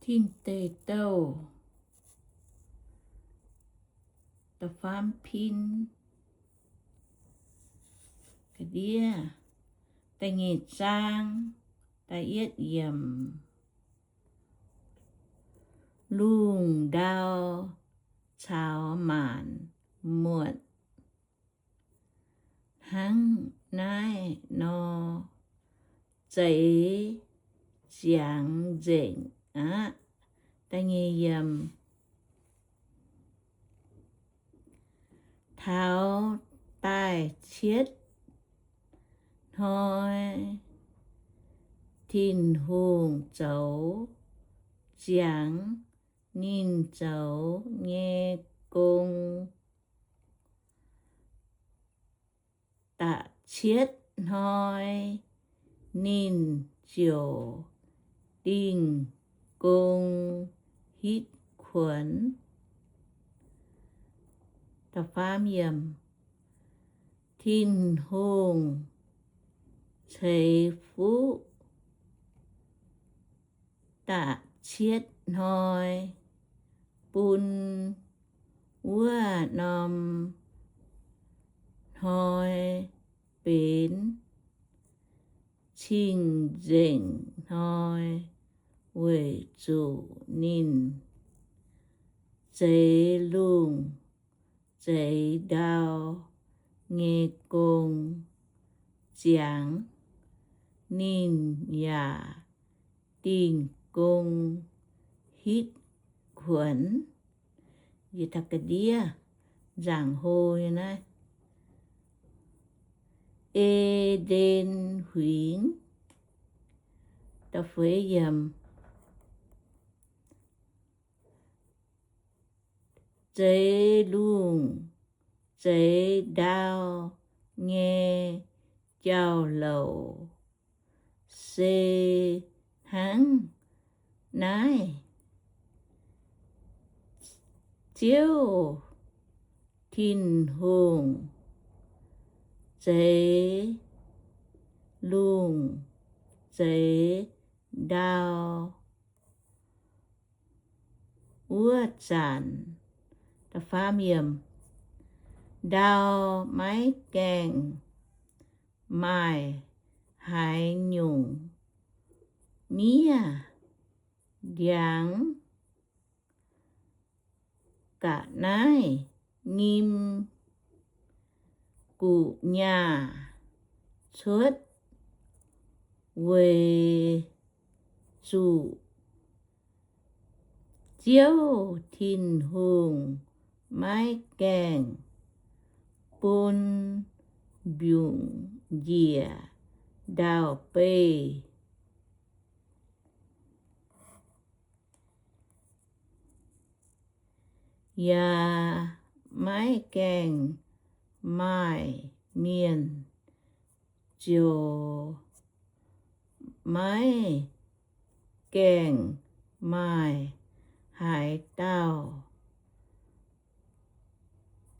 Tin Deic Douh da'faam pin, ga'ndiev, da'nyeic zaang, da'yietv yiemc. Lungh ndau caux maanc muotc hnangv naaiv nor, zeix ziangx nzengc aqv. Taux da'cietv hnoi, Tin-Hungh zoux ziangx ninh zoux nyei gong. Da'cietv hnoi ninh ziouc dingh gong hitv kuonx. Tin-Hungh ceix fuqv da'cietv hnoi bun wuov norm hnoi benx cing-nzengc hnoi, weic zuqc ninh zeix lungh zeix ndau nyei gong ziangx, ninh yaac dingh gong hitv kuonx. Yie ga'ndiev nzaangc hlo nyei naaiv, E^nden Huingx. Zeix lungh zeix ndau nyei jauv-louc se hnangv naaiv. Ziouv Tin-Hungh zeix lungh zeix ndau wuov zanc, ndau maiv gaengh maaih haaix nyungc miev ndiangx ga'naaiv nyim guqc nyaah cuotv, weic zuqc Ziouv Tin-Hungh maiv gaengh bun mbiungc njiec ndau-beih, yaac maiv gaengh maaih mienh, ziouc maiv gaengh maaih haaix dauh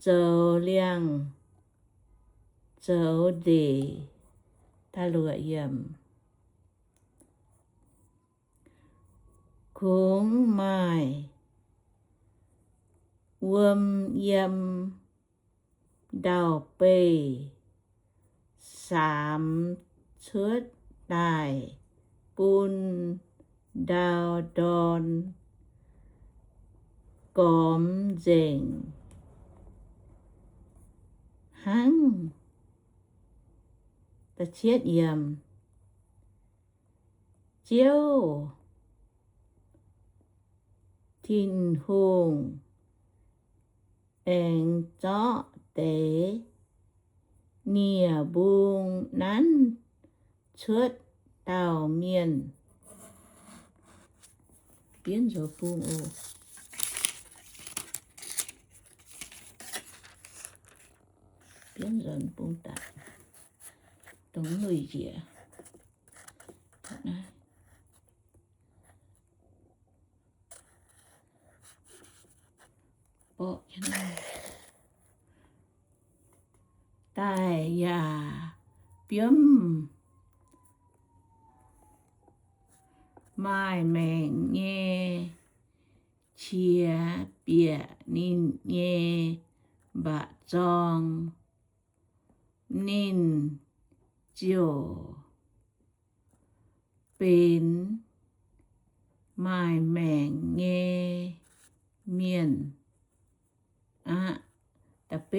zoux liangx zoux ndeic. Kungx maaih wuom yiem ndau-beih saamx cuotv daaih bun ndau-ndorn gormx nzengc hnangv. Ziouv Tin-Hungh aengx zorqv deix nie-mbung nanv cuotv dauh mienh. Daaih yaac biomv maaih maengc nyei qiex bieqc ninh nyei mba'zorng, ninh ziouc benx maaih maengc nyei mienh aqv.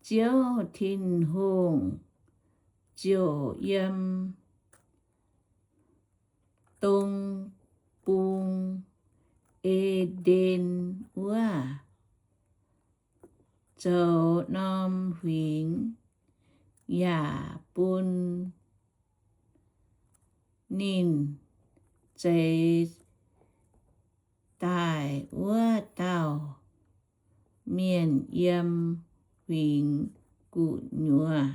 Ziouv Tin-Hungh ziouc yiem dong bung E^nden wuov zoux norm huingx, yaac bun ninh zeix daaih wuov dauh mienh yiem huingx gu'nyuoz.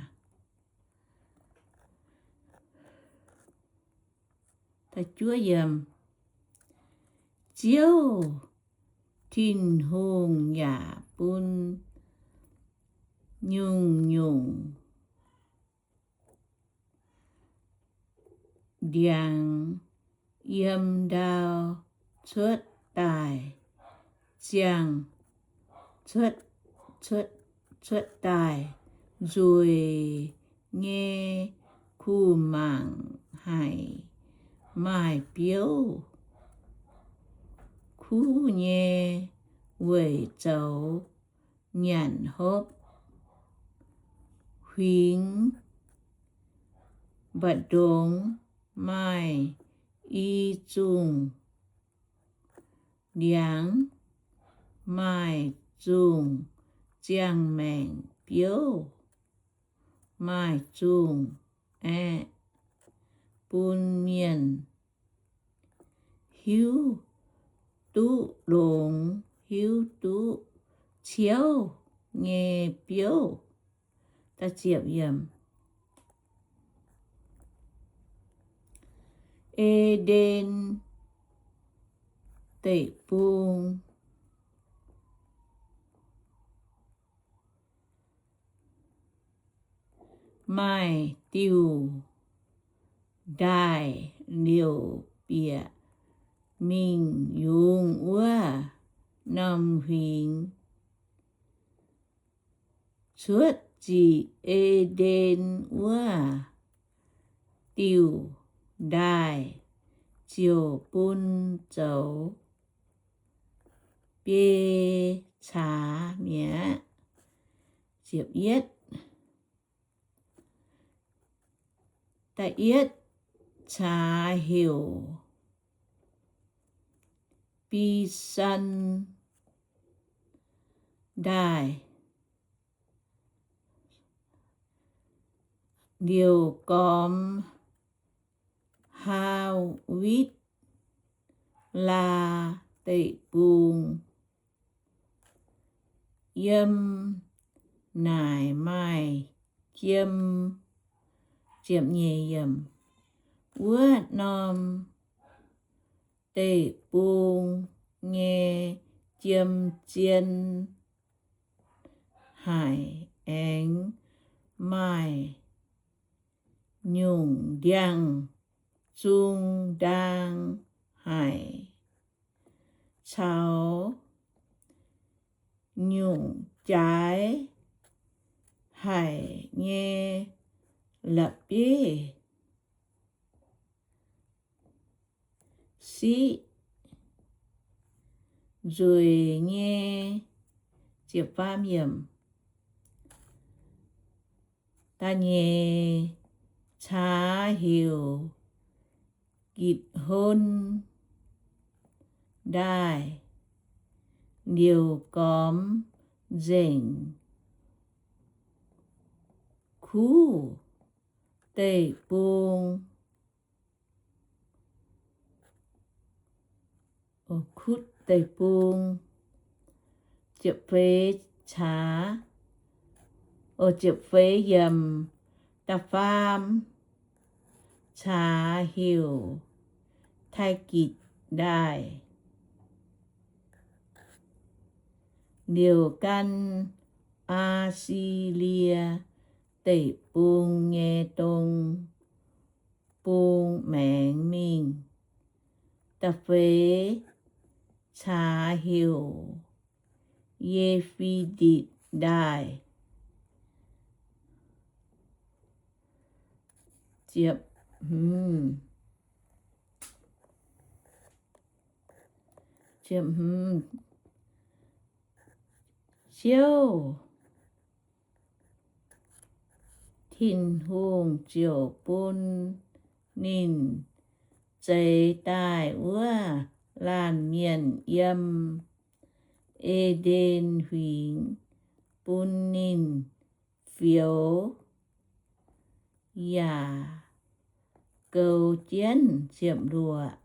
Ziouv Tin-Hungh yaac bun nyungc-nyungc ndiangx yiem ndau cuotv daaih, ziangh cuotv daaih nzueic nyei kuh mangc haic, maaih biouv kuv nyei weic zoux nyanc hopv. Huingx mba'ndongx maaih i zungh ndiangx, maaih zungh ziangh maengc biouv, maaih zungh aeqv, bun mienh hiuv duqv longx, hiuv duqv ciouv nyei biouv. E^nden Deic-Bung maaih diuh ndaaih liouc bieqc mingh yungz wuov norm huingx. Cuotv ziqc E^nden wuov diuh ndaaih ziouc bun zoux biei caax mi'aqv. Da'yietv caax heuc Bisan Ndaaih, liouc gormx Haa^witv Laa Deic-Bung. Yiem naaic maaih jiem, wuov norm deic-bung nyei jiem zien haic, aengx maaih nyungc ndiangx-zung ndaang haic, caux nyungc jaaix haic nyei la'bieiv siqv nzueic nyei. Da'nyeic caax heuc Gitc^hon Ndaaih, liouc gormx nzengc Kuv Deic-Bung. Kutv Deic-Bung. Ziepc feix caax, ziepc feix yiemc. Da'faam caax heuc Taaix-Gitc Ndaaih, Liuz gan Aa^si^lie Deic-Bung nyei dong bung maengx mingh da'feix caax heuc Ye^fi^ditc Ndaaih. Ziouv Tin-Hungh ziouc bun ninh zeix daaih wuov laanh mienh yiem E^nden Huingx, bun ninh fioux yaac goux jienv ziepc luoqc.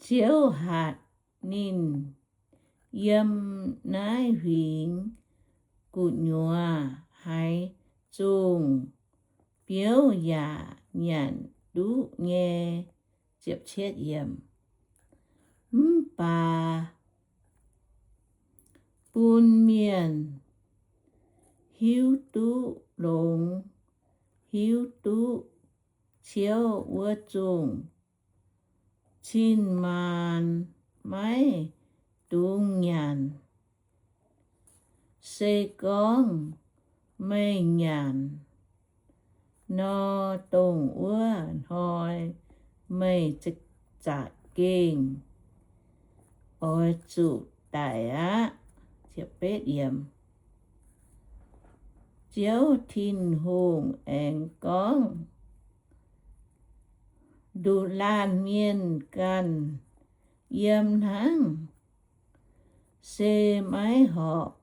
Ziouv hatc ninh yiem naaiv huingx gu'nyuoz haaix zungh biouv yaac nyanc duqv nyei. Mv baac bun mienh hiuv duqv longx, hiuv duqv ciouv wuov zungh, cin-maanc maiv dungx nyanc. Se gorngv meih nyanc nor, dongh wuov hnoi meih za'gengh oix zuqc daic aqv. Ziouv Tin-Hungh aengx gorngv, Nduqc laanh mienh ganh yiem hnangv se maiv horpc.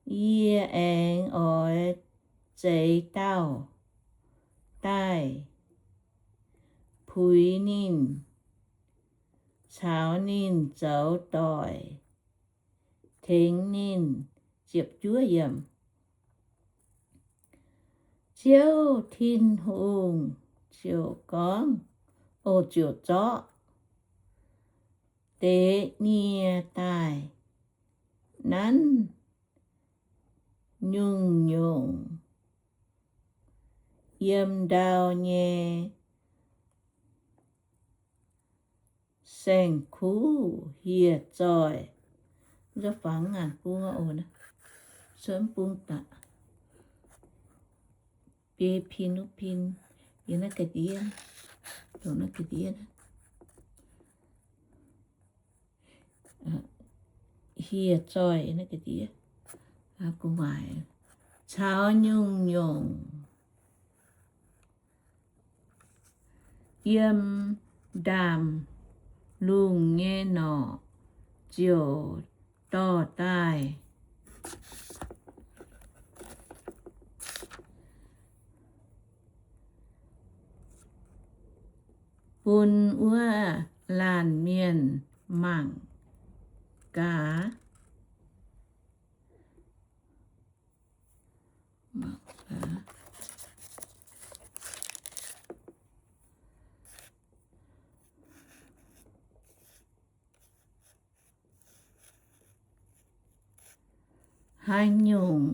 Yie aengx oix zeix dauh daaih puix ninh, caux ninh zoux doic, tengx ninh. Ziouv Tin-Hungh ziouc gorngv, o, ziouc zorqv deix nie daaih nanv nyungc-nyungc yiem ndau nyei saeng-kuv hieh zoih. Hieh zoih, caux nyungc-nyungc yiem ndaamv-lungh nyei norqc ziouc dorh daaih bun wuov laanh mienh mangc gaax. Haaix nyungc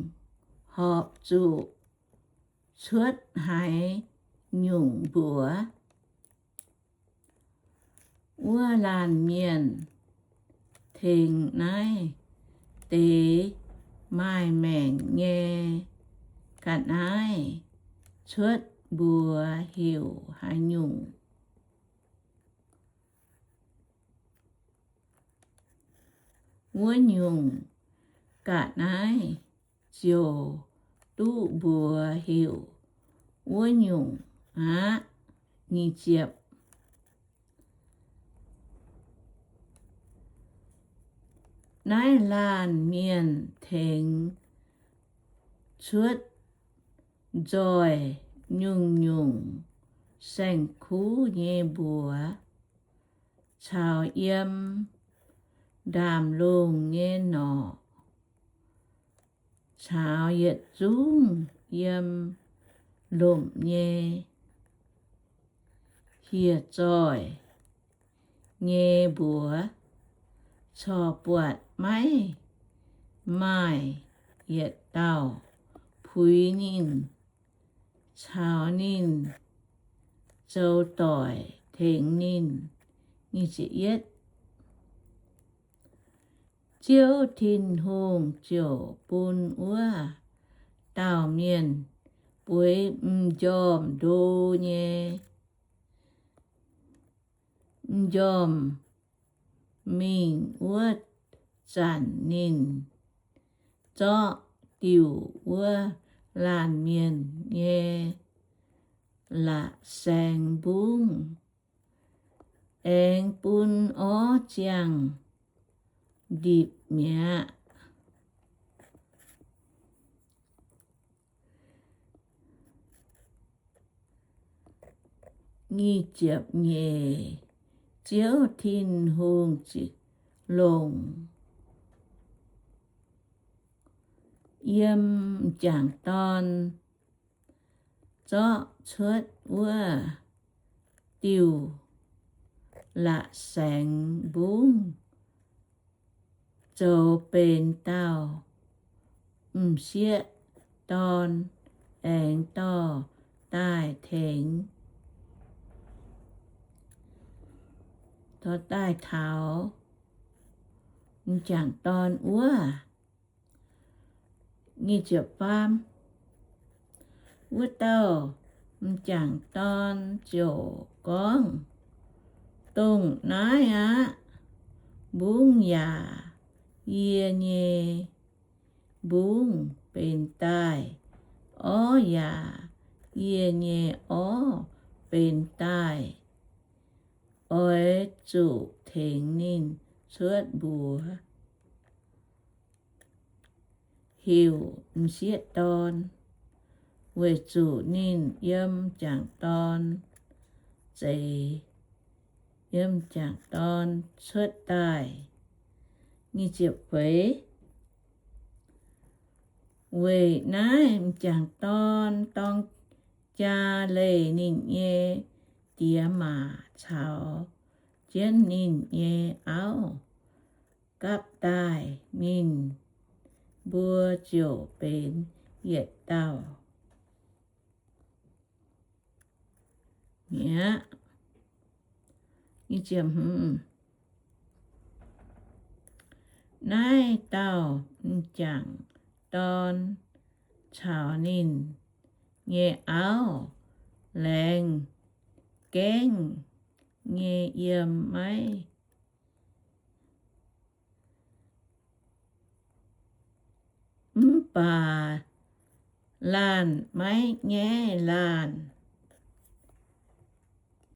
horpc zuqc cuotv haaix nyungc mbuox. Wuov laanh mienh tengx naaiv deix maaih maengc nyei ga'naaiv cuotv mbuox heuc haaix nyungc, wuov nyungc ga'naaiv ziouc duqv mbuox heuc wuov nyungc aqv. Naaiv laanh mienh tengx cuotv nzoih nyungc-nyungc saeng-kuv nyei mbuox, caux yiem ndaamv-lungh nyei norqc, caux yietc zungv yiem lomc nyei hieh zoih, nyei mbuox, corc buatc maiv maaih yietc dauh puix ninh, caux ninh zoux doic tengx ninh. Ziouv Tin-Hungh ziouc bun wuov dauh mienh bueix m'njormh ndo nyei m'njormh mingh wuov zanc ninh zorqv diuc wuov laanh mienh nyei la'saengx mbungv aengx bun orv ziangh ndipc mi'aqv. Nyic ziepc nyeic. Ziouv Tin-Hungh longc yiem m'jangc dorn zorqv cuotv wuov diuh la'saengx mbungv zoux benx dauh m'sieqv dorn aengx dorh daaih tengx, dorh daaih taux m'jangc dorn wuov. Wuov dauh m'jangc dorn ziouc gorngv, Dongh naaiv aqv. Mbungv yaac yie nyei, mbungv benx daaih, orv yaac yie nyei, orv benx daaih. Oix zuqc tengx ninh cuotv mbuox heuc m'sieqv dorn, weic zuqc ninh yiem m'jangc dorn zeix, yiem m'jangc dorn cuotv daaih. Weic naaiv m'jangc dorn dorng jaa leih ninh nyei diex maac caux jienv ninh nyei auv gapv daaih, ninh mbuo ziouc benx yietc dauh mi'aqv. Naaiv dauh m'jangc dorn caux ninh nyei auv laengz gaengv nyei yiem maiv, mv baac laanh maiv nyaiv laanh.